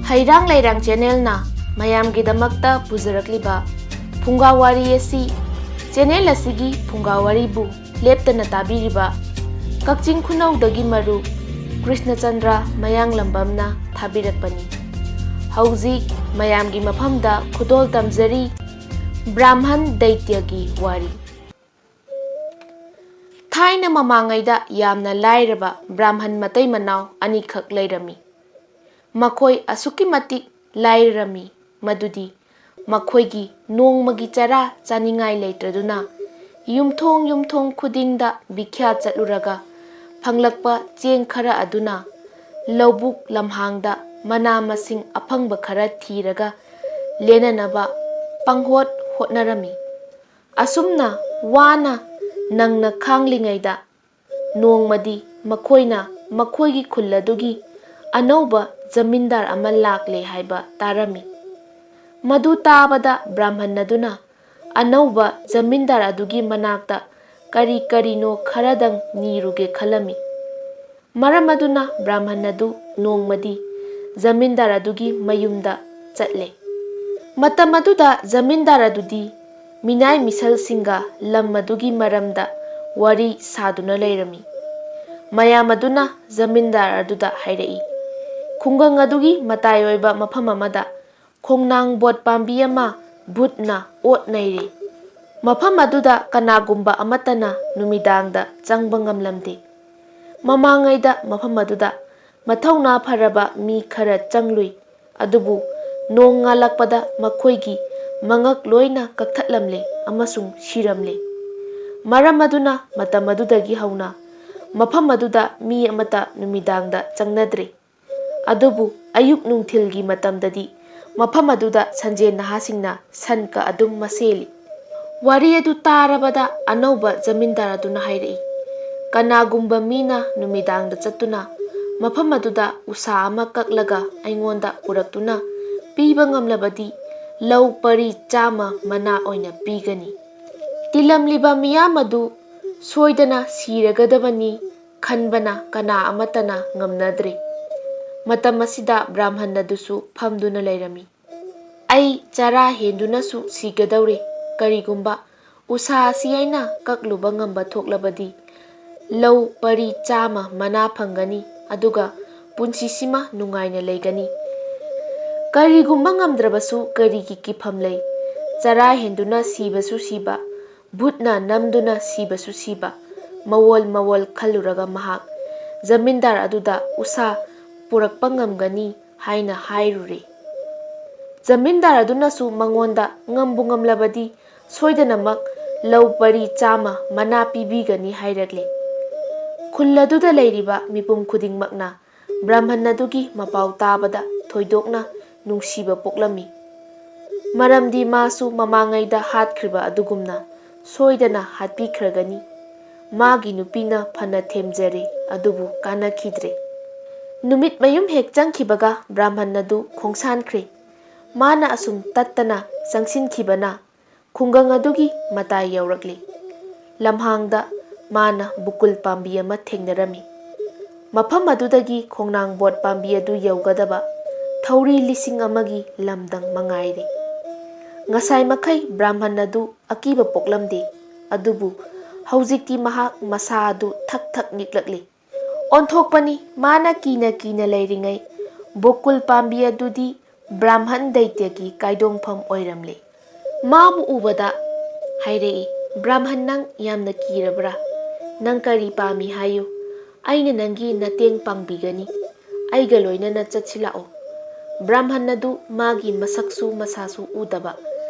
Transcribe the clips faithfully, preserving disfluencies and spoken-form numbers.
ꯍꯩꯔꯥꯡ ꯂꯩꯔꯥꯡ ꯆꯦꯅꯦꯜꯅ ꯃꯌꯥꯝꯒꯤꯗꯃꯛꯇ ꯄꯨꯖꯔꯛꯂꯤꯕ ꯐꯨꯡꯒꯥ ꯋꯥꯔꯤ ꯑꯁꯤ, ꯆꯦꯅꯦꯜ ꯑꯁꯤꯒꯤ ꯐꯨꯡꯒꯥ ꯋꯥꯔꯤꯕꯨ ꯂꯦꯞꯇꯅ ꯇꯥꯕꯤꯔꯤꯕ ꯀꯛꯆꯤꯡ ꯈꯨꯅꯧꯗꯒꯤ ꯃꯔꯨꯞ ꯀ꯭ꯔꯤꯁꯅꯆꯟꯗ꯭ꯔ ꯃꯌꯥꯡꯂꯝꯕꯝꯅ ꯊꯥꯕꯤꯔꯛꯄꯅꯤ꯫ ꯍꯧꯖꯤꯛ ꯃꯌꯥꯝꯒꯤ ꯃꯐꯝꯗ ꯈꯨꯗꯣꯜ ꯇꯝꯖꯔꯤ ꯕ꯭ꯔꯥꯍꯃꯟ ꯗꯩꯇ꯭ꯌꯒꯤ ꯋꯥꯔꯤ꯫ ꯊꯥꯏꯅ ꯃꯃꯥꯡꯉꯩꯗ ꯌꯥꯝꯅ ꯂꯥꯏꯔꯕ ꯕ꯭ꯔꯥꯍꯃꯟ ꯃꯇꯩ ꯃꯅꯥꯎ ꯑꯅꯤꯈꯛ ꯂꯩꯔꯝꯃꯤ꯫ ꯃꯈꯣꯏ ꯑꯁꯨꯛꯀꯤ ꯃꯇꯤꯛ ꯂꯥꯏꯔꯔꯝꯃꯤ ꯃꯗꯨꯗꯤ ꯃꯈꯣꯏꯒꯤ ꯅꯣꯡꯃꯒꯤ ꯆꯔꯥ ꯆꯥꯅꯤꯡꯉꯥꯏ ꯂꯩꯇ꯭ꯔꯗꯨꯅ ꯌꯨꯝꯊꯣꯡ ꯌꯨꯝꯊꯣꯡ ꯈꯨꯗꯤꯡꯗ ꯚꯤꯈ꯭ꯌꯥ ꯆꯠꯂꯨꯔꯒ ꯐꯪꯂꯛꯄ ꯆꯦꯡ ꯈꯔ ꯑꯗꯨꯅ ꯂꯧꯕꯨꯛ ꯂꯝꯍꯥꯡꯗ ꯃꯅꯥ ꯃꯁꯤꯡ ꯑꯐꯪꯕ ꯈꯔ ꯊꯤꯔꯒ ꯂꯦꯟꯅꯅꯕ ꯄꯪꯍꯣꯠ ꯍꯣꯠꯅꯔꯝꯃꯤ꯫ ꯑꯁꯨꯝꯅ ꯋꯥꯅ ꯅꯪꯅ ꯈꯥꯡꯂꯤꯉꯩꯗ ꯅꯣꯡꯃꯗꯤ ꯃꯈꯣꯏꯅ ꯃꯈꯣꯏꯒꯤ ꯈꯨꯜ ꯑꯗꯨꯒꯤ ꯑꯅꯧꯕ ꯖꯃꯤꯟꯗꯥꯔ ꯑꯃ ꯂꯥꯛꯂꯦ ꯍꯥꯏꯕ ꯇꯥꯔꯝꯃꯤ꯫ ꯃꯗꯨ ꯇꯥꯕꯗ ꯕ꯭ꯔꯥꯍꯃꯟ ꯑꯗꯨꯅ ꯑꯅꯧꯕ ꯖꯃꯤꯟꯗꯥꯔ ꯑꯗꯨꯒꯤ ꯃꯅꯥꯛꯇ ꯀꯔꯤ ꯀꯔꯤꯅꯣ ꯈꯔꯗꯪ ꯅꯤꯔꯨꯒꯦ ꯈꯜꯂꯝꯃꯤ꯫ ꯃꯔꯝ ꯑꯗꯨꯅ ꯕ꯭ꯔꯥꯍꯃꯟ ꯑꯗꯨ ꯅꯣꯡꯃꯗꯤ ꯖꯃꯤꯟꯗꯥꯔ ꯑꯗꯨꯒꯤ ꯃꯌꯨꯝꯗ ꯆꯠꯂꯦ꯫ ꯃꯇꯝ ꯑꯗꯨꯗ ꯖꯃꯤꯟꯗꯥꯔ ꯑꯗꯨꯗꯤ ꯃꯤꯅꯥꯏ ꯃꯤꯁꯜꯁꯤꯡꯒ ꯂꯝ ꯑꯗꯨꯒꯤ ꯃꯔꯝꯗ ꯋꯥꯔꯤ ꯁꯥꯗꯨꯅ ꯂꯩꯔꯝꯃꯤ꯫ ꯃꯌꯥꯝ ꯑꯗꯨꯅ ꯖꯃꯤꯟꯗꯥꯔ ꯑꯗꯨꯗ ꯍꯥꯏꯔꯛꯏ, "ꯈꯨꯡꯒꯪ ꯑꯗꯨꯒꯤ ꯃꯇꯥꯏ ꯑꯣꯏꯕ ꯃꯐꯝ ꯑꯃꯗ ꯈꯣꯡꯅꯥꯡ ꯕꯣꯠ ꯄꯥꯝꯕꯤ ꯑꯃ ꯚꯨꯠꯅ ꯑꯣꯠ ꯅꯩꯔꯦ꯫ ꯃꯐꯝ ꯑꯗꯨꯗ ꯀꯅꯥꯒꯨꯝꯕ ꯑꯃꯠꯇꯅ ꯅꯨꯃꯤꯗꯥꯡꯗ ꯆꯪꯕ ꯉꯝꯂꯝꯗꯦ꯫ ꯃꯃꯥꯡꯉꯩꯗ ꯃꯐꯝ ꯑꯗꯨꯗ ꯃꯊꯧꯅꯥ ꯐꯔꯕ ꯃꯤ ꯈꯔ ꯆꯪꯂꯨꯏ, ꯑꯗꯨꯕꯨ ꯅꯣꯡ ꯉꯥꯜꯂꯛꯄꯗ ꯃꯈꯣꯏꯒꯤ ꯃꯉꯛ ꯂꯣꯏꯅ ꯀꯛꯊꯠꯂꯝꯂꯦ ꯑꯃꯁꯨꯡ ꯁꯤꯔꯝꯂꯦ꯫ ꯃꯔꯝ ꯑꯗꯨꯅ ꯃꯇꯝ ꯑꯗꯨꯗꯒꯤ ꯍꯧꯅ ꯃꯐꯝ ꯑꯗꯨꯗ ꯃꯤ ꯑꯃꯠꯇ ꯅꯨꯃꯤꯗꯥꯡꯗ ꯆꯪꯅꯗ꯭ꯔꯦ꯫ ꯑꯗꯨꯕꯨ ꯑꯌꯨꯛ ꯅꯨꯡꯊꯤꯜꯒꯤ ꯃꯇꯝꯗꯗꯤ ꯃꯐꯝ ꯑꯗꯨꯗ ꯁꯟꯖꯦꯟ ꯅꯍꯥꯁꯤꯡꯅ ꯁꯟꯀ ꯑꯗꯨꯝ ꯃꯁꯦꯜꯂꯤ꯫" ꯋꯥꯔꯤ ꯑꯗꯨ ꯇꯥꯔꯕꯗ ꯑꯅꯧꯕ ꯖꯃꯤꯟꯗꯥꯔ ꯑꯗꯨꯅ ꯍꯥꯏꯔꯛꯏ, "ꯀꯅꯥꯒꯨꯝꯕ ꯃꯤꯅ ꯅꯨꯃꯤꯗꯥꯡꯗ ꯆꯠꯇꯨꯅ ꯃꯐꯝ ꯑꯗꯨꯗ ꯎꯁꯥ ꯑꯃ ꯀꯛꯂꯒ ꯑꯩꯉꯣꯟꯗ ꯄꯨꯔꯛꯇꯨꯅ ꯄꯤꯕ ꯉꯝꯂꯕꯗꯤ ꯂꯧ ꯄꯔꯤ ꯆꯥꯝꯃ ꯃꯅꯥ ꯑꯣꯏꯅ ꯄꯤꯒꯅꯤ꯫ ꯇꯤꯜꯂꯝꯂꯤꯕ ꯃꯤꯌꯥꯝ ꯑꯗꯨ ꯁꯣꯏꯗꯅ ꯁꯤꯔꯒꯗꯕꯅꯤ ꯈꯟꯕꯅ ꯀꯅꯥ ꯑꯃꯠꯇꯅ ꯉꯝꯅꯗ꯭ꯔꯤ꯫ ꯃꯇꯝ ꯑꯁꯤꯗ ꯕ꯭ꯔꯥꯍꯃꯟ ꯑꯗꯨꯁꯨ ꯐꯝꯗꯨꯅ ꯂꯩꯔꯝꯃꯤ꯫ "ꯑꯩ ꯆꯔꯥ ꯍꯦꯟꯗꯨꯅꯁꯨ ꯁꯤꯒꯗꯧꯔꯦ꯫ ꯀꯔꯤꯒꯨꯝꯕ ꯎꯁꯥ ꯑꯁꯤ ꯑꯩꯅ ꯀꯛꯂꯨꯕ ꯉꯝꯕ ꯊꯣꯛꯂꯕꯗꯤ ꯂꯧ ꯄꯔꯤ ꯆꯥꯝꯃ ꯃꯅꯥ ꯐꯪꯒꯅꯤ, ꯑꯗꯨꯒ ꯄꯨꯟꯁꯤꯁꯤꯃ ꯅꯨꯡꯉꯥꯏꯅ ꯂꯩꯒꯅꯤ꯫ ꯀꯔꯤꯒꯨꯝꯕ ꯉꯝꯗ꯭ꯔꯕꯁꯨ ꯀꯔꯤꯒꯤ ꯀꯤꯐꯝ ꯂꯩ? ꯆꯔꯥ ꯍꯦꯟꯗꯨꯅ ꯁꯤꯕꯁꯨ ꯁꯤꯕ, ꯚꯨꯠꯅ ꯅꯝꯗꯨꯅ ꯁꯤꯕꯁꯨ ꯁꯤꯕ꯫" ꯃꯋꯣꯜ ꯃꯋꯣꯜ ꯈꯜꯂꯨꯔꯒ ꯃꯍꯥꯛ ꯖꯃꯤꯟꯗꯥꯔ ꯑꯗꯨꯗ ꯎꯁꯥ ꯄꯨꯔꯛꯄ ꯉꯝꯒꯅꯤ ꯍꯥꯏꯅ ꯍꯥꯏꯔꯨꯔꯦ꯫ ꯖꯃꯤꯟꯗꯥꯔ ꯑꯗꯨꯅꯁꯨ ꯃꯉꯣꯟꯗ ꯉꯝꯕꯨ ꯉꯝꯂꯕꯗꯤ ꯁꯣꯏꯗꯅꯃꯛ ꯂꯧ ꯄꯔꯤ ꯆꯥꯝꯃ ꯃꯅꯥ ꯄꯤꯕꯤꯒꯅꯤ ꯍꯥꯏꯔꯛꯂꯦ꯫ ꯈꯨꯜ ꯑꯗꯨꯗ ꯂꯩꯔꯤꯕ ꯃꯤꯄꯨꯝ ꯈꯨꯗꯤꯡꯃꯛꯅ ꯕ꯭ꯔꯥꯍꯃꯟ ꯑꯗꯨꯒꯤ ꯃꯄꯥꯎ ꯇꯥꯕꯗ ꯊꯣꯏꯗꯣꯛꯅ ꯅꯨꯡꯁꯤꯕ ꯄꯣꯛꯂꯝꯃꯤ꯫ ꯃꯔꯝꯗꯤ ꯃꯥꯁꯨ ꯃꯃꯥꯡꯉꯩꯗ ꯍꯥꯠꯈ꯭ꯔꯤꯕ ꯑꯗꯨꯒꯨꯝꯅ ꯁꯣꯏꯗꯅ ꯍꯥꯠꯄꯤꯈ꯭ꯔꯒꯅꯤ꯫ ꯃꯥꯒꯤ ꯅꯨꯄꯤꯅ ꯐꯅ ꯊꯦꯝꯖꯔꯦ, ꯑꯗꯨꯕꯨ ꯀꯥꯟꯅꯈꯤꯗ꯭ꯔꯦ꯫ ꯅꯨꯃꯤꯠ ꯃꯌꯨꯝ ꯍꯦꯛ ꯆꯪꯈꯤꯕꯒ ꯕ꯭ꯔꯥꯍꯃꯟ ꯑꯗꯨ ꯈꯣꯡꯁꯥꯟꯈ꯭ꯔꯦ꯫ ꯃꯥꯅ ꯑꯁꯨꯝ ꯇꯠꯇꯅ ꯆꯪꯁꯤꯟꯈꯤꯕꯅ ꯈꯨꯡꯒꯪ ꯑꯗꯨꯒꯤ ꯃꯇꯥꯏ ꯌꯧꯔꯛꯂꯤ꯫ ꯂꯝꯍꯥꯡꯗ ꯃꯥꯅ ꯕꯨꯀꯨꯜ ꯄꯥꯝꯕꯤ ꯑꯃ ꯊꯦꯡꯅꯔꯝꯃꯤ꯫ ꯃꯐꯝ ꯑꯗꯨꯗꯒꯤ ꯈꯣꯡꯅꯥꯡ ꯕꯣꯠ ꯄꯥꯝꯕꯤ ꯑꯗꯨ ꯌꯧꯒꯗꯕ ꯊꯧꯔꯤ ꯂꯤꯁꯤꯡ ꯑꯃꯒꯤ ꯂꯝꯗꯪ ꯃꯉꯥꯏꯔꯦ꯫ ꯉꯁꯥꯏ ꯃꯈꯩ ꯕ꯭ꯔꯥꯍꯃꯟ ꯑꯗꯨ ꯑꯀꯤꯕ ꯄꯣꯛꯂꯝꯗꯦ, ꯑꯗꯨꯕꯨ ꯍꯧꯖꯤꯛꯇꯤ ꯃꯍꯥꯛ ꯃꯁꯥ ꯑꯗꯨ ꯊꯛ ꯊꯛ ꯅꯤꯛꯂꯛꯂꯤ꯫ ꯑꯣꯟꯊꯣꯛꯄꯅꯤ, ꯃꯥꯅ ꯀꯤꯅ ꯀꯤꯅ ꯂꯩꯔꯤꯉꯩ ꯕꯣꯀꯨꯜ ꯄꯥꯝꯕꯤ ꯑꯗꯨꯗꯤ ꯕ꯭ꯔꯥꯍꯃꯟ ꯗꯩꯇ꯭ꯌꯒꯤ ꯀꯥꯏꯗꯣꯡꯐꯝ ꯑꯣꯏꯔꯝꯂꯦ꯫ ꯃꯥꯕꯨ ꯎꯕꯗ ꯍꯥꯏꯔꯛꯏ, "ꯕ꯭ꯔꯥꯍꯃꯟ, ꯅꯪ ꯌꯥꯝꯅ ꯀꯤꯔꯕ꯭ꯔꯥ? ꯅꯪ ꯀꯔꯤ ꯄꯥꯝꯃꯤ ꯍꯥꯏꯌꯨ, ꯑꯩꯅ ꯅꯪꯒꯤ ꯅꯇꯦꯡ ꯄꯥꯡꯕꯤꯒꯅꯤ꯫ ꯑꯩꯒ ꯂꯣꯏꯅꯅ ꯆꯠꯁꯤ ꯂꯥꯛꯑꯣ꯫" ꯕ꯭ꯔꯥꯍꯃꯟ ꯑꯗꯨ ꯃꯥꯒꯤ ꯃꯁꯛꯁꯨ ꯃꯁꯥꯁꯨ ꯎꯗꯕ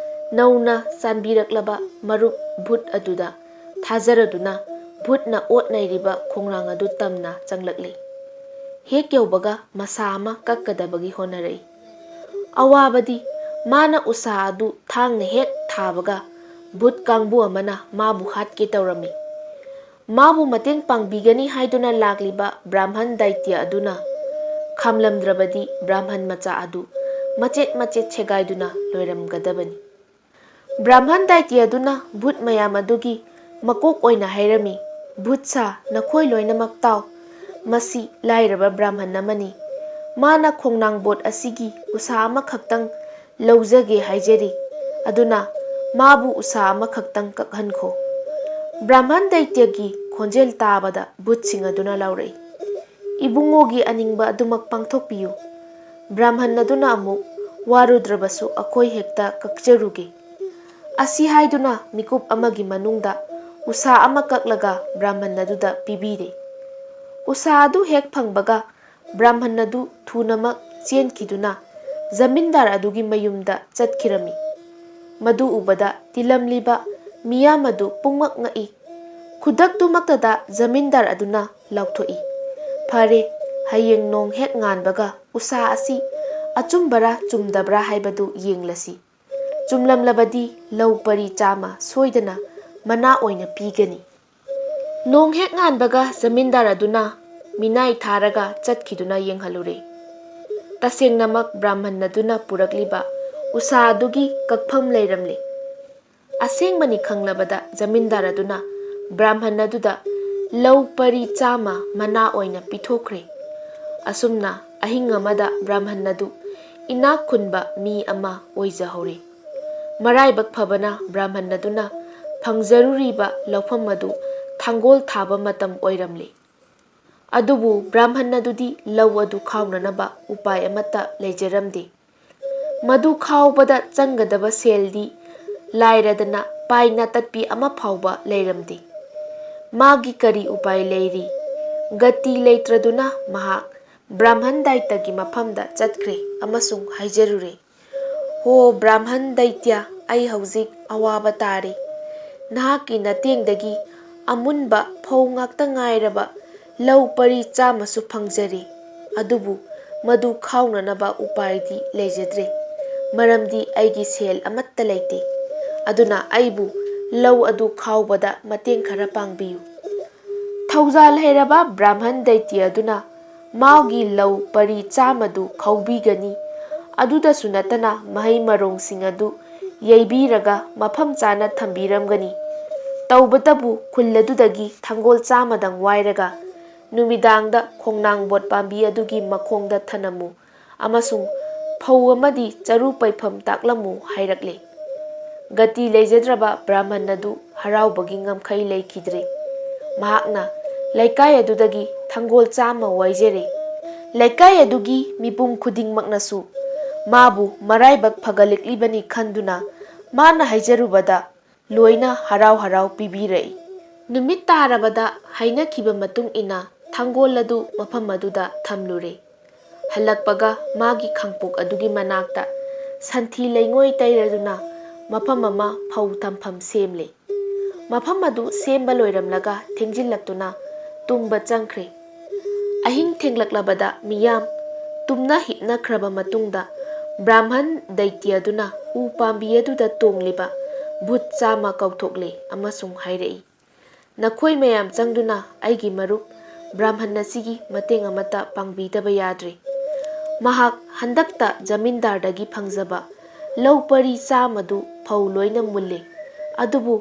ꯅꯧꯅ ꯆꯥꯟꯕꯤꯔꯛꯂꯕ ꯃꯔꯨꯞ ꯚꯨꯠ ꯑꯗꯨꯗ ꯊꯥꯖꯔꯗꯨꯅ ꯚꯨꯠꯅ ꯑꯣꯠ ꯅꯩꯔꯤꯕ ꯈꯣꯡꯅꯥꯡ ꯑꯗꯨ ꯇꯝꯅ ꯆꯪꯂꯛꯂꯤ꯫ ꯍꯦꯛ ꯌꯧꯕꯒ ꯃꯁꯥ ꯑꯃ ꯀꯛꯀꯗꯕꯒꯤ ꯍꯣꯠꯅꯔꯛꯏ꯫ ꯑꯋꯥꯕꯗꯤ ꯃꯥꯅ ꯎꯁꯥ ꯑꯗꯨ ꯊꯥꯡꯅ ꯍꯦꯛ ꯊꯥꯕꯒ ꯚꯨꯠ ꯀꯥꯡꯕꯨ ꯑꯃꯅ ꯃꯥꯕꯨ ꯍꯥꯠꯀꯦ ꯇꯧꯔꯝꯃꯤ꯫ ꯃꯥꯕꯨ ꯃꯇꯦꯡ ꯄꯥꯡꯕꯤꯒꯅꯤ ꯍꯥꯏꯗꯨꯅ ꯂꯥꯛꯂꯤꯕ ꯕ꯭ꯔꯥꯍꯃꯟ ꯗꯥꯏꯇ꯭ꯌ ꯑꯗꯨꯅ ꯈꯥꯝꯂꯝꯗ꯭ꯔꯕꯗꯤ ꯕ꯭ꯔꯥꯍꯃꯟ ꯃꯆꯥ ꯑꯗꯨ ꯃꯆꯦꯠ ꯃꯆꯦꯠ ꯁꯦꯒꯥꯏꯗꯨꯅ ꯂꯣꯏꯔꯝꯒꯗꯕꯅꯤ꯫ ꯕ꯭ꯔꯥꯍꯃꯟ ꯗꯥꯏꯇ꯭ꯌ ꯑꯗꯨꯅ ꯚꯨꯠ ꯃꯌꯥꯝ ꯑꯗꯨꯒꯤ ꯃꯀꯣꯛ ꯑꯣꯏꯅ ꯍꯥꯏꯔꯝꯃꯤ, "ꯚꯨꯠꯁꯥ, ꯅꯈꯣꯏ ꯂꯣꯏꯅꯃꯛ ꯇꯥꯎ꯫ ꯃꯁꯤ ꯂꯥꯏꯔꯕ ꯕ꯭ꯔꯥꯍꯃꯟ ꯑꯃꯅꯤ꯫ ꯃꯥꯅ ꯈꯣꯡꯅꯥꯡꯕꯣꯠ ꯑꯁꯤꯒꯤ ꯎꯁꯥ ꯑꯃꯈꯛꯇꯪ ꯂꯧꯖꯒꯦ ꯍꯥꯏꯖꯔꯤ, ꯑꯗꯨꯅ ꯃꯥꯕꯨ ꯎꯁꯥ ꯑꯃꯈꯛꯇꯪ ꯀꯛꯍꯟꯈꯣ꯫ ꯕ꯭ꯔꯥꯍꯃꯟ ꯗꯩꯇ꯭ꯌꯒꯤ ꯈꯣꯟꯖꯦꯜ ꯇꯥꯕꯗ ꯚꯨꯠꯁꯤꯡ ꯑꯗꯨꯅ ꯂꯥꯎꯔꯛꯏ, "ꯏꯕꯨꯡꯉꯣꯒꯤ ꯑꯅꯤꯡꯕ ꯑꯗꯨꯃꯛ ꯄꯥꯡꯊꯣꯛꯄꯤꯌꯨ꯫ ꯕ꯭ꯔꯥꯍꯃꯟ ꯑꯗꯨꯅ ꯑꯃꯨꯛ ꯋꯥꯔꯨꯗ꯭ꯔꯕꯁꯨ ꯑꯩꯈꯣꯏ ꯍꯦꯛꯇ ꯀꯛꯆꯔꯨꯒꯦ"꯫ ꯑꯁꯤ ꯍꯥꯏꯗꯨꯅ ꯃꯤꯀꯨꯞ ꯑꯃꯒꯤ ꯃꯅꯨꯡꯗ ꯎꯁꯥ ꯑꯃ ꯀꯛꯂꯒ ꯕ꯭ꯔꯥꯍꯃꯟ ꯑꯗꯨꯗ ꯄꯤꯕꯤꯔꯦ꯫ ꯎꯁꯥ ꯑꯗꯨ ꯍꯦꯛ ꯐꯪꯕꯒ ꯕ꯭ꯔꯥꯍꯃꯟ ꯑꯗꯨ ꯊꯨꯅꯃꯛ ꯆꯦꯟꯈꯤꯗꯨꯅ ꯖꯃꯤꯟꯗꯥꯔ ꯑꯗꯨꯒꯤ ꯃꯌꯨꯝꯗ ꯆꯠꯈꯤꯔꯝꯃꯤ꯫ ꯃꯗꯨ ꯎꯕꯗ ꯇꯤꯜꯂꯝꯂꯤꯕ ꯃꯤꯌꯥꯝ ꯑꯗꯨ ꯄꯨꯡꯉꯛ ꯉꯛꯏ꯫ ꯈꯨꯗꯛꯇꯨꯃꯛꯇꯗ ꯖꯃꯤꯟꯗꯥꯔ ꯑꯗꯨꯅ ꯂꯥꯎꯊꯣꯛꯏ, "ꯐꯔꯦ, ꯍꯌꯦꯡ ꯅꯣꯡ ꯍꯦꯛ ꯉꯥꯟꯕꯒ ꯎꯁꯥ ꯑꯁꯤ ꯑꯆꯨꯝꯕꯔꯥ ꯆꯨꯝꯗꯕ꯭ꯔꯥ ꯍꯥꯏꯕꯗꯨ ꯌꯦꯡꯂꯁꯤ꯫ ꯆꯨꯝꯂꯝꯂꯕꯗꯤ ꯂꯧ ꯄꯔꯤ ꯆꯥꯝꯃ ꯁꯣꯏꯗꯅ ꯃꯅꯥ ꯑꯣꯏꯅ ꯄꯤꯒꯅꯤ"꯫ ꯅꯣꯡ ꯍꯦꯛ ꯉꯥꯟꯕꯒ ꯖꯃꯤꯟꯗꯥꯔ ꯑꯗꯨꯅ ꯃꯤꯅꯥꯏ ꯊꯥꯔꯒ ꯆꯠꯈꯤꯗꯨꯅ ꯌꯦꯡꯍꯜꯂꯨꯔꯦ꯫ ꯇꯁꯦꯡꯅꯃꯛ ꯕ꯭ꯔꯥꯍꯃꯟ ꯑꯗꯨꯅ ꯄꯨꯔꯛꯂꯤꯕ ꯎꯁꯥ ꯑꯗꯨꯒꯤ ꯀꯛꯐꯝ ꯂꯩꯔꯝꯂꯦ꯫ ꯑꯁꯦꯡꯕꯅꯤ ꯈꯪꯂꯕꯗ ꯖꯃꯤꯟꯗꯥꯔ ꯑꯗꯨꯅ ꯕ꯭ꯔꯥꯍꯃꯟ ꯑꯗꯨꯗ ꯂꯧ ꯄꯔꯤ ꯆꯥꯝꯃ ꯃꯅꯥ ꯑꯣꯏꯅ ꯄꯤꯊꯣꯛꯈ꯭ꯔꯦ꯫ ꯑꯁꯨꯝꯅ ꯑꯍꯤꯡ ꯑꯃꯗ ꯕ꯭ꯔꯥꯍꯃꯟ ꯑꯗꯨ ꯏꯅꯥꯛ ꯈꯨꯟꯕ ꯃꯤ ꯑꯃ ꯑꯣꯏꯖꯍꯧꯔꯦ꯫ ꯃꯔꯥꯏꯕꯛ ꯐꯕꯅ ꯕ꯭ꯔꯥꯍꯃꯟ ꯑꯗꯨꯅ ꯐꯪꯖꯔꯨꯔꯤꯕ ꯂꯧꯐꯝ ꯑꯗꯨ ꯊꯥꯡꯒꯣꯜ ꯊꯥꯕ ꯃꯇꯝ ꯑꯣꯏꯔꯝꯂꯦ꯫ ꯑꯗꯨꯕꯨ ꯕ꯭ꯔꯥꯍꯃꯟ ꯑꯗꯨꯗꯤ ꯂꯧ ꯑꯗꯨ ꯈꯥꯎꯅꯅꯕ ꯎꯄꯥꯏ ꯑꯃꯠꯇ ꯂꯩꯖꯔꯝꯗꯦ꯫ ꯃꯗꯨ ꯈꯥꯎꯕꯗ ꯆꯪꯒꯗꯕ ꯁꯦꯜꯗꯤ ꯂꯥꯏꯔꯗꯅ ꯄꯥꯏꯅ ꯇꯠꯄꯤ ꯑꯃ ꯐꯥꯎꯕ ꯂꯩꯔꯝꯗꯦ꯫ ꯃꯥꯒꯤ ꯀꯔꯤ ꯎꯄꯥꯏ ꯂꯩꯔꯤ? ꯒꯇꯤ ꯂꯩꯇ꯭ꯔꯗꯨꯅ ꯃꯍꯥꯛ ꯕ꯭ꯔꯥꯍꯃꯟ ꯗꯥꯏꯇꯒꯤ ꯃꯐꯝꯗ ꯆꯠꯈ꯭ꯔꯦ ꯑꯃꯁꯨꯡ ꯍꯥꯏꯖꯔꯨꯔꯦ, "ꯍꯣ ꯕ꯭ꯔꯥꯍꯃꯟ ꯗꯩꯇ꯭ꯌ, ꯑꯩ ꯍꯧꯖꯤꯛ ꯑꯋꯥꯕ ꯇꯥꯔꯦ꯫ ꯅꯍꯥꯛꯀꯤ ꯅꯇꯦꯡꯗꯒꯤ ꯑꯃꯨꯟꯕ ꯐꯧ ꯉꯥꯛꯇ ꯉꯥꯏꯔꯕ ꯂꯧ ꯄꯔꯤ ꯆꯥꯝꯃꯁꯨ ꯐꯪꯖꯔꯦ, ꯑꯗꯨꯕꯨ ꯃꯗꯨ ꯈꯥꯎꯅꯅꯕ ꯎꯄꯥꯏꯗꯤ ꯂꯩꯖꯗ꯭ꯔꯦ, ꯃꯔꯝꯗꯤ ꯑꯩꯒꯤ ꯁꯦꯜ ꯑꯃꯠꯇ ꯂꯩꯇꯦ꯫ ꯑꯗꯨꯅ ꯑꯩꯕꯨ ꯂꯧ ꯑꯗꯨ ꯈꯥꯎꯕꯗ ꯃꯇꯦꯡ ꯈꯔ ꯄꯥꯡꯕꯤꯌꯨ"꯫ ꯊꯧꯖꯥꯜ ꯍꯩꯔꯕ ꯕ꯭ꯔꯥꯍꯃꯟ ꯗꯩꯇ꯭ꯌ ꯑꯗꯨꯅ ꯃꯥꯒꯤ ꯂꯧ ꯄꯔꯤ ꯆꯥꯝꯃꯗꯨ ꯈꯥꯎꯕꯤꯒꯅꯤ꯫ ꯑꯗꯨꯗꯁꯨ ꯅꯠꯇꯅ ꯃꯍꯩ ꯃꯔꯣꯡꯁꯤꯡ ꯑꯗꯨ ꯌꯩꯕꯤꯔꯒ ꯃꯐꯝ ꯆꯥꯅ ꯊꯝꯕꯤꯔꯝꯒꯅꯤ꯫ ꯇꯧꯕꯇꯕꯨ ꯈꯨꯜ ꯑꯗꯨꯗꯒꯤ ꯊꯥꯡꯒꯣꯜ ꯆꯥꯝꯃꯗꯪ ꯋꯥꯏꯔꯒ ꯅꯨꯃꯤꯗꯥꯡꯗ ꯈꯣꯡꯅꯥꯡꯕꯣꯠ ꯄꯥꯝꯕꯤ ꯑꯗꯨꯒꯤ ꯃꯈꯣꯡꯗ ꯊꯅꯝꯃꯨ ꯑꯃꯁꯨꯡ ꯐꯧ ꯑꯃꯗꯤ ꯆꯔꯨ ꯄꯩꯐꯝ ꯇꯥꯛꯂꯝꯃꯨ" ꯍꯥꯏꯔꯛꯂꯦ꯫ ꯒꯇꯤ ꯂꯩꯖꯗ꯭ꯔꯕ ꯕ꯭ꯔꯥꯍꯃꯟ ꯑꯗꯨ ꯍꯔꯥꯎꯕꯒꯤ ꯉꯝꯈꯩ ꯂꯩꯈꯤꯗ꯭ꯔꯦ꯫ ꯃꯍꯥꯛꯅ ꯂꯩꯀꯥꯏ ꯑꯗꯨꯗꯒꯤ ꯊꯪꯒꯣꯜ ꯆꯥꯝꯃ ꯋꯥꯏꯖꯔꯦ꯫ ꯂꯩꯀꯥꯏ ꯑꯗꯨꯒꯤ ꯃꯤꯄꯨꯝ ꯈꯨꯗꯤꯡꯃꯛꯅꯁꯨ ꯃꯥꯕꯨ ꯃꯔꯥꯏꯕꯛ ꯐꯒꯠꯂꯛꯂꯤꯕꯅꯤ ꯈꯟꯗꯨꯅ ꯃꯥꯅ ꯍꯥꯏꯖꯔꯨꯕꯗ ꯂꯣꯏꯅ ꯍꯔꯥꯎ ꯍꯔꯥꯎ ꯄꯤꯕꯤꯔꯛꯏ꯫ ꯅꯨꯃꯤꯠ ꯇꯥꯔꯕꯗ ꯍꯥꯏꯅꯈꯤꯕ ꯃꯇꯨꯡ ꯏꯟꯅ ꯊꯥꯡꯒꯣꯜ ꯑꯗꯨ ꯃꯐꯝ ꯑꯗꯨꯗ ꯊꯝꯂꯨꯔꯦ꯫ ꯍꯜꯂꯛꯄꯒ ꯃꯥꯒꯤ ꯈꯥꯡꯄꯣꯛ ꯑꯗꯨꯒꯤ ꯃꯅꯥꯛꯇ ꯁꯟꯊꯤ ꯂꯩꯉꯣꯏ ꯇꯩꯔꯗꯨꯅ ꯃꯐꯝ ꯑꯃ ꯐꯧ ꯊꯝꯐꯝ ꯁꯦꯝꯂꯦ꯫ ꯃꯐꯝ ꯑꯗꯨ ꯁꯦꯝꯕ ꯂꯣꯏꯔꯝꯂꯒ ꯊꯦꯡꯖꯤꯜꯂꯛꯇꯨꯅ ꯇꯨꯝꯕ ꯆꯪꯈ꯭ꯔꯦ꯫ ꯑꯍꯤꯡ ꯊꯦꯡꯂꯛꯂꯕꯗ ꯃꯤꯌꯥꯝ ꯇꯨꯝꯅ ꯍꯤꯞꯅꯈ꯭ꯔꯕ ꯃꯇꯨꯡꯗ ꯕ꯭ꯔꯥꯍꯃꯟ ꯗꯩꯇ꯭ꯌ ꯑꯗꯨꯅ ꯎ ꯄꯥꯝꯕꯤ ꯑꯗꯨꯗ ꯇꯣꯡꯂꯤꯕ ꯚꯨꯠ ꯆꯥꯝꯃ ꯀꯧꯊꯣꯛꯂꯦ ꯑꯃꯁꯨꯡ ꯍꯥꯏꯔꯛꯏ, "ꯅꯈꯣꯏ ꯃꯌꯥꯝ ꯆꯪꯗꯨꯅ ꯑꯩꯒꯤ ꯃꯔꯨꯞ ꯕ꯭ꯔꯥꯍꯃꯟ ꯑꯁꯤꯒꯤ ꯃꯇꯦꯡ ꯑꯃꯠꯇ ꯄꯥꯡꯕꯤꯗꯕ ꯌꯥꯗ꯭ꯔꯦ꯫ ꯃꯍꯥꯛ ꯍꯟꯗꯛꯇ ꯖꯃꯤꯟꯗꯥꯔꯗꯒꯤ ꯐꯪꯖꯕ ꯂꯧ ꯄꯔꯤ ꯆꯥꯝꯃꯗꯨ ꯐꯧ ꯂꯣꯏꯅ ꯃꯨꯜꯂꯦ, ꯑꯗꯨꯕꯨ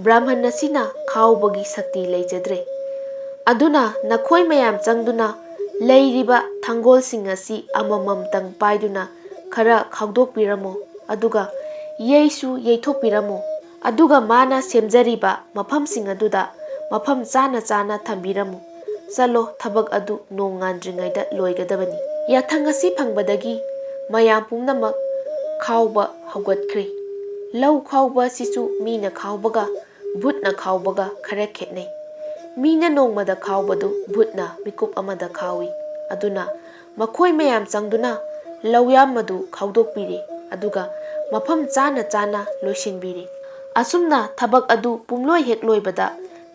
ꯕ꯭ꯔꯥꯍꯃꯟ ꯑꯁꯤꯅ ꯈꯥꯎꯕꯒꯤ ꯁꯛꯇꯤ ꯂꯩꯖꯗ꯭ꯔꯦ꯫ ꯑꯗꯨꯅ ꯅꯈꯣꯏ ꯃꯌꯥꯝ ꯆꯪꯗꯨꯅ ꯂꯩꯔꯤꯕ ꯊꯥꯡꯒꯣꯜꯁꯤꯡ ꯑꯁꯤ ꯑꯃꯃꯝꯇꯪ ꯄꯥꯏꯗꯨꯅ ꯈꯔ ꯈꯥꯎꯗꯣꯛꯄꯤꯔꯝꯃꯨ, ꯑꯗꯨꯒ ꯌꯩꯁꯨ ꯌꯩꯊꯣꯛꯄꯤꯔꯝꯃꯨ, ꯑꯗꯨꯒ ꯃꯥꯅ ꯁꯦꯝꯖꯔꯤꯕ ꯃꯐꯝꯁꯤꯡ ꯑꯗꯨꯗ ꯃꯐꯝ ꯆꯥꯅ ꯆꯥꯅ ꯊꯝꯕꯤꯔꯝꯃꯨ꯫ ꯆꯠꯂꯣ, ꯊꯕꯛ ꯑꯗꯨ ꯅꯣꯡ ꯉꯥꯟꯗ꯭ꯔꯤꯉꯩꯗ ꯂꯣꯏꯒꯗꯕꯅꯤ"꯫ ꯌꯥꯊꯪ ꯑꯁꯤ ꯐꯪꯕꯗꯒꯤ ꯃꯌꯥꯝ ꯄꯨꯝꯅꯃꯛ ꯈꯥꯎꯕ ꯍꯧꯒꯠꯈ꯭ꯔꯦ꯫ ꯂꯧ ꯈꯥꯎꯕ ꯑꯁꯤꯁꯨ ꯃꯤꯅ ꯈꯥꯎꯕꯒ ꯚꯨꯠꯅ ꯈꯥꯎꯕꯒ ꯈꯔ ꯈꯦꯠꯅꯩ꯫ ꯃꯤꯅ ꯅꯣꯡꯃꯗ ꯈꯥꯎꯕꯗꯨ ꯚꯨꯠꯅ ꯃꯤꯀꯨꯞ ꯑꯃꯗ ꯈꯥꯎꯏ꯫ ꯑꯗꯨꯅ ꯃꯈꯣꯏ ꯃꯌꯥꯝ ꯆꯪꯗꯨꯅ ꯂꯧꯌꯥꯝ ꯑꯗꯨ ꯈꯥꯎꯗꯣꯛꯄꯤꯔꯦ, ꯑꯗꯨꯒ ꯃꯐꯝ ꯆꯥꯅ ꯆꯥꯅ ꯂꯣꯏꯁꯤꯟꯕꯤꯔꯦ꯫ ꯑꯁꯨꯝꯅ ꯊꯕꯛ ꯑꯗꯨ ꯄꯨꯝꯂꯣꯏ ꯍꯦꯛ ꯂꯣꯏꯕꯗ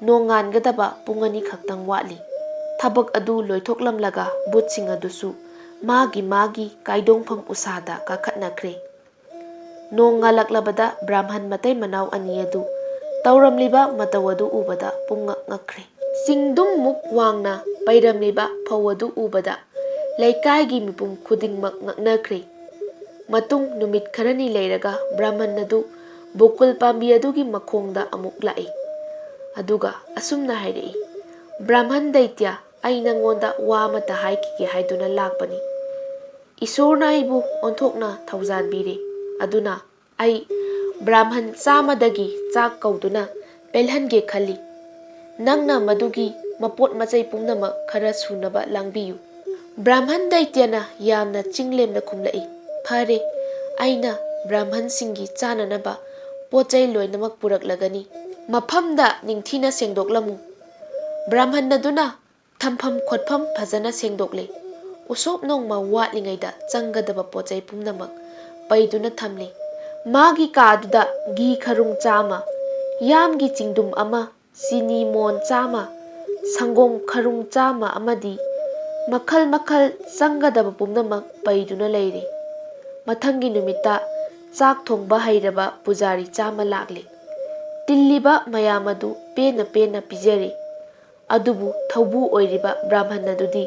ꯅꯣꯡꯉꯥꯟꯒꯗꯕ ꯄꯨꯡ ꯑꯅꯤ ꯈꯛꯇꯪ ꯋꯥꯠꯂꯤ꯫ ꯊꯕꯛ ꯑꯗꯨ ꯂꯣꯏꯊꯣꯛꯂꯝꯂꯒ ꯚꯨꯠꯁꯤꯡ ꯑꯗꯨꯁꯨ ꯃꯥꯒꯤ ꯃꯥꯒꯤ ꯀꯥꯏꯗꯣꯡꯐꯝ ꯎꯁꯥꯗ ꯀꯥꯈꯠꯅꯈ꯭ꯔꯦ꯫ ꯅꯣꯡ ꯉꯥꯜꯂꯛꯂꯕꯗ ꯕ꯭ꯔꯥꯍꯃꯟ ꯃꯇꯩ ꯃꯅꯥꯎ ꯑꯅꯤ ꯑꯗꯨ ꯇꯧꯔꯝꯂꯤꯕ ꯃꯇꯧ ꯑꯗꯨ ꯎꯕꯗ ꯄꯨꯡꯉꯛ ꯉꯛꯈ꯭ꯔꯦ꯫ ꯆꯤꯡꯗꯨꯝꯃꯨꯛ ꯋꯥꯡꯅ ꯄꯩꯔꯝꯂꯤꯕ ꯐꯧ ꯑꯗꯨ ꯎꯕꯗ ꯂꯩꯀꯥꯏꯒꯤ ꯃꯤꯄꯨꯝ ꯈꯨꯗꯤꯡꯃꯛ ꯉꯛꯅꯈ꯭ꯔꯦ꯫ ꯃꯇꯨꯡ ꯅꯨꯃꯤꯠ ꯈꯔꯅꯤ ꯂꯩꯔꯒ ꯕ꯭ꯔꯥꯍꯃꯟ ꯑꯗꯨ ꯕꯣꯀꯨꯜ ꯄꯥꯝꯕꯤ ꯑꯗꯨꯒꯤ ꯃꯈꯣꯡꯗ ꯑꯃꯨꯛ ꯂꯥꯛꯏ꯫ ꯑꯗꯨꯒ ꯑꯁꯨꯝꯅ ꯍꯥꯏꯔꯛꯏ, "ꯕ꯭ꯔꯥꯍꯃꯟ ꯗꯩꯇ꯭ꯌ, ꯑꯩ ꯅꯪꯉꯣꯟꯗ ꯋꯥ ꯑꯃꯇ ꯍꯥꯏꯈꯤꯒꯦ ꯍꯥꯏꯗꯨꯅ ꯂꯥꯛꯄꯅꯤ꯫ ꯏꯁꯣꯔꯅ ꯑꯩꯕꯨ ꯑꯣꯟꯊꯣꯛꯅ ꯊꯧꯖꯥꯟꯕꯤꯔꯦ꯫ ꯑꯗꯨꯅ ꯑꯩ ꯕ꯭ꯔꯥꯍꯃꯟ ꯆꯥꯝꯃꯗꯒꯤ ꯆꯥꯛ ꯀꯧꯗꯨꯅ ꯄꯦꯜꯍꯟꯒꯦ ꯈꯜꯂꯤ꯫ ꯅꯪꯅ ꯃꯗꯨꯒꯤ ꯃꯄꯣꯠ ꯃꯆꯩ ꯄꯨꯝꯅꯃꯛ ꯈꯔ ꯁꯨꯅꯕ ꯂꯥꯡꯕꯤꯌꯨ꯫" ꯕ꯭ꯔꯥꯍꯃꯟ ꯗꯩꯇ꯭ꯌꯅ ꯌꯥꯝꯅ ꯆꯤꯡꯂꯦꯝꯅ ꯈꯨꯝꯂꯛꯏ, "ꯐꯔꯦ, ꯑꯩꯅ ꯕ꯭ꯔꯥꯍꯃꯟꯁꯤꯡꯒꯤ ꯆꯥꯅꯅꯕ ꯄꯣꯠ ꯆꯩ ꯂꯣꯏꯅꯃꯛ ꯄꯨꯔꯛꯂꯒꯅꯤ꯫ ꯃꯐꯝꯗ ꯅꯤꯡꯊꯤꯅ ꯁꯦꯡꯗꯣꯛꯂꯝꯃꯨ꯫" ꯕ꯭ꯔꯥꯍꯃꯟ ꯑꯗꯨꯅ ꯊꯝꯐꯝ ꯈꯣꯠꯐꯝ ꯐꯖꯅ ꯁꯦꯡꯗꯣꯛꯂꯦ꯫ ꯎꯁꯣꯞ ꯅꯣꯡꯃ ꯋꯥꯠꯂꯤꯉꯩꯗ ꯆꯪꯒꯗꯕ ꯄꯣꯠ ꯆꯩ ꯄꯨꯝꯅꯃꯛ ꯄꯩꯗꯨꯅ ꯊꯝꯂꯦ꯫ ꯃꯥꯒꯤ ꯀꯥꯗꯨꯗ ꯘꯤ ꯈꯔꯨꯡ ꯆꯥꯝꯃ, ꯌꯥꯝꯒꯤ ꯆꯤꯡꯗꯨꯝ ꯑꯃ, ꯆꯤꯅꯤ ꯃꯣꯟ ꯆꯥꯝꯃ, ꯁꯪꯒꯣꯝ ꯈꯔꯨꯡ ꯆꯥꯝꯃ ꯑꯃꯗꯤ ꯃꯈꯜ ꯃꯈꯜ ꯆꯪꯒꯗꯕ ꯄꯨꯝꯅꯃꯛ ꯄꯩꯗꯨꯅ ꯂꯩꯔꯦ꯫ ꯃꯊꯪꯒꯤ ꯅꯨꯃꯤꯠꯇ ꯆꯥꯛ ꯊꯣꯡꯕ ꯍꯩꯔꯕ ꯄꯨꯖꯥꯔꯤ ꯆꯥꯝꯃ ꯂꯥꯛꯂꯦ꯫ ꯇꯤꯜꯂꯤꯕ ꯃꯌꯥꯝ ꯑꯗꯨ ꯄꯦꯟꯅ ꯄꯦꯟꯅ ꯄꯤꯖꯔꯦ꯫ ꯑꯗꯨꯕꯨ ꯊꯧꯕꯨ ꯑꯣꯏꯔꯤꯕ ꯕ꯭ꯔꯥꯍꯃꯟ ꯑꯗꯨꯗꯤ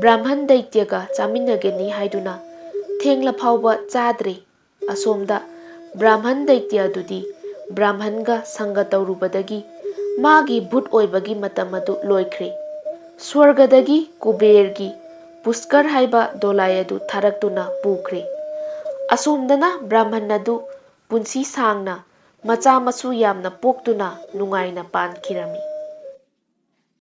ꯕ꯭ꯔꯥꯍꯃꯟ ꯗꯩꯇ꯭ꯌꯒ ꯆꯥꯃꯤꯟꯅꯒꯅꯤ ꯍꯥꯏꯗꯨꯅ ꯊꯦꯡꯂ ꯐꯥꯎꯕ ꯆꯥꯗ꯭ꯔꯦ꯫ ꯑꯁꯣꯝꯗ ꯕ꯭ꯔꯥꯍꯃꯟ ꯗꯩꯇ꯭ꯌ ꯑꯗꯨꯗꯤ ꯕ꯭ꯔꯥꯍꯃꯟꯒ ꯁꯪꯒ ꯇꯧꯔꯨꯕꯗꯒꯤ ꯃꯥꯒꯤ ꯚꯨꯠ ꯑꯣꯏꯕꯒꯤ ꯃꯇꯝ ꯑꯗꯨ ꯂꯣꯏꯈ꯭ꯔꯦ꯫ ꯁ꯭ꯋꯔꯒꯗꯒꯤ ꯀꯨꯕꯦꯔꯒꯤ ꯄꯨꯁꯀꯔ ꯍꯥꯏꯕ ꯗꯣꯂꯥꯏ ꯑꯗꯨ ꯊꯥꯔꯛꯇꯨꯅ ꯄꯨꯈ꯭ꯔꯦ꯫ ꯑꯁꯣꯝꯗꯅ ꯕ꯭ꯔꯥꯍꯃꯟ ꯑꯗꯨ ꯄꯨꯟꯁꯤ ꯁꯥꯡꯅ ꯃꯆꯥ ꯃꯁꯨ ꯌꯥꯝꯅ ꯄꯣꯛꯇꯨꯅ ꯅꯨꯡꯉꯥꯏꯅ ꯄꯥꯟꯈꯤꯔꯝꯃꯤ꯫